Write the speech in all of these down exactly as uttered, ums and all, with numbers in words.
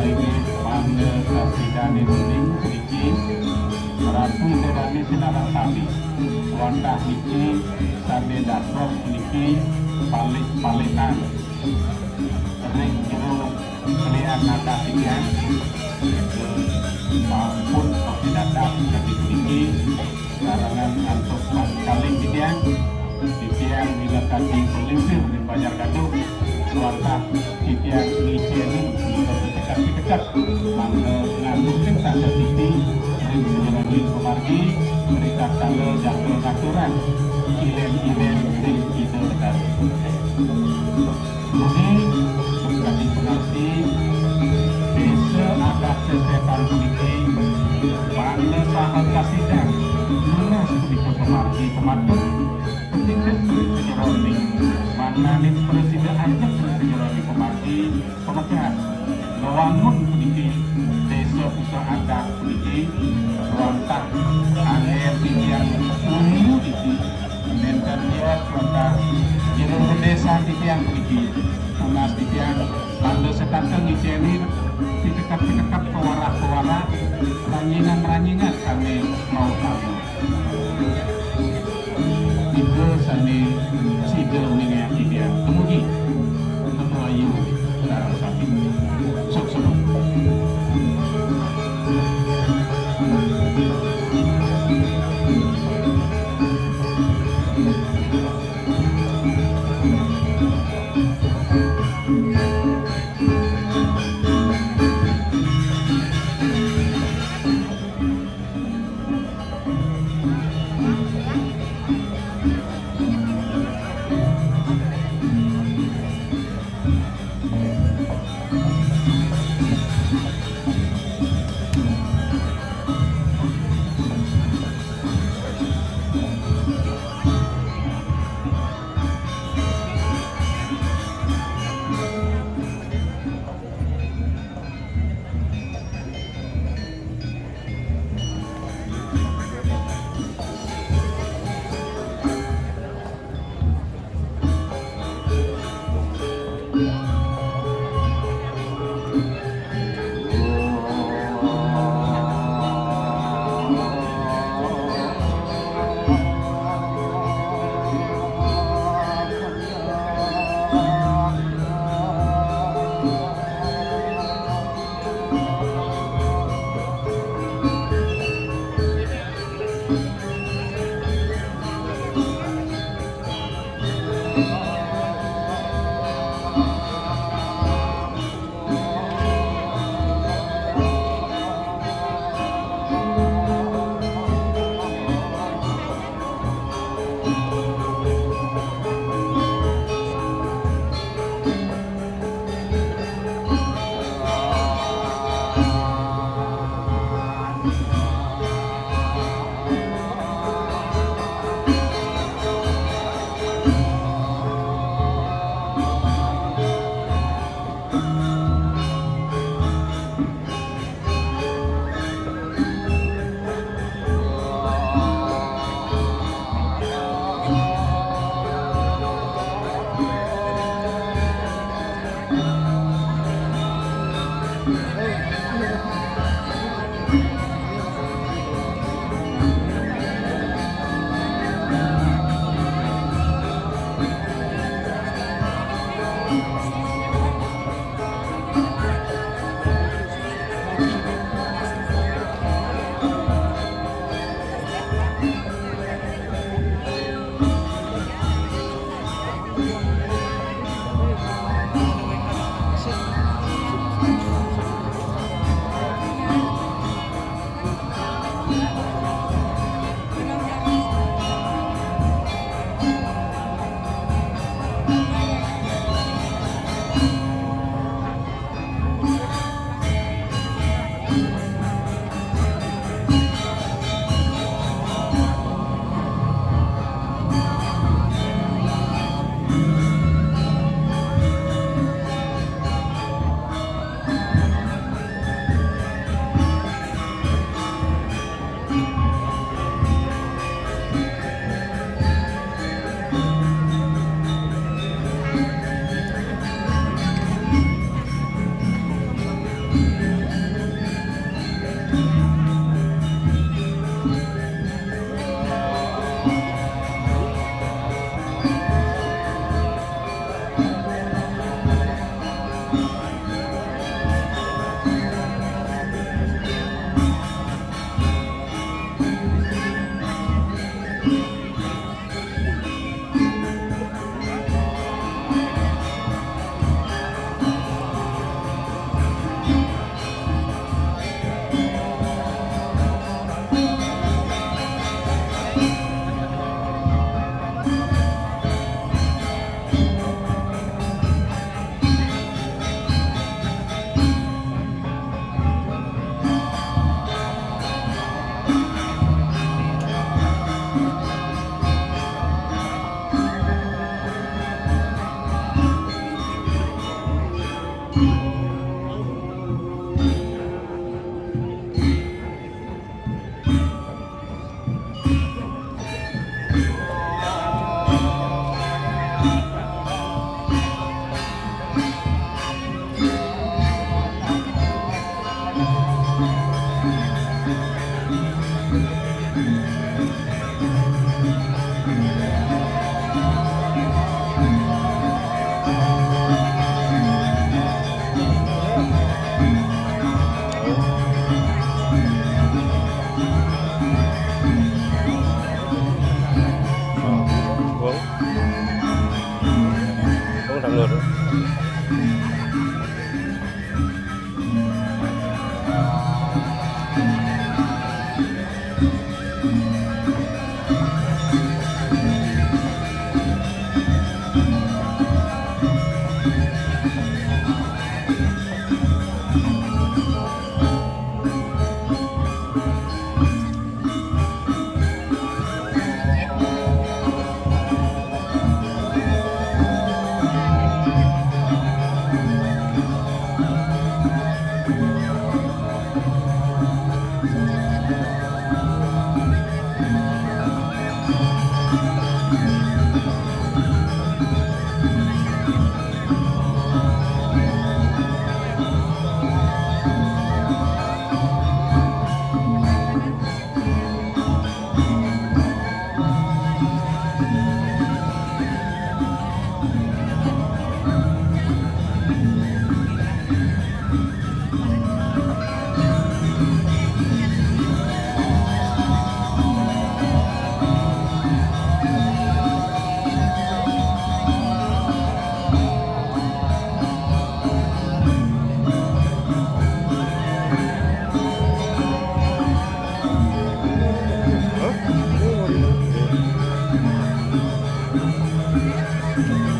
Inggih, mangda kasidaning uning puniki, Ratu Ida Dané sinareng sami. Wantah niki sané dados puniki palih-palihan ring jero kelian adat titiang. Sampun kapidatang kadi puniki, karangan antuk kalih titiang. Titiang minakadi pelimpir ring Banjar Gadung, wantah titiang ngicénin punika piteket-piteket mangda ngantukin tanda titi ring sajeroning pamargi, ritatkala jangka ngaturang ilén-ilén ring Ida Betara. Dugi kadi pangarti, désa adat Sesetan puniki mangda saha kasidang nunas punika pamargi pamatut, patidek ring sajeroning mangdané prasida ajeg ring sajeroning pamargi pamekat. Ngwangun puniki désa pusat adat puniki wantah anggén titiang uli niki. Nénten liat wantah jero désa titiang puniki. Tunas titiang mangda setata ngicénin piteket-piteket, pawarah-pawarah, ranjingan-ranjingan sané mautama. Nika sané sida uningayang titiang. Dumugi Ratu Ayu sareng sami. Suksma.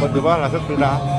Có từ ba là rất là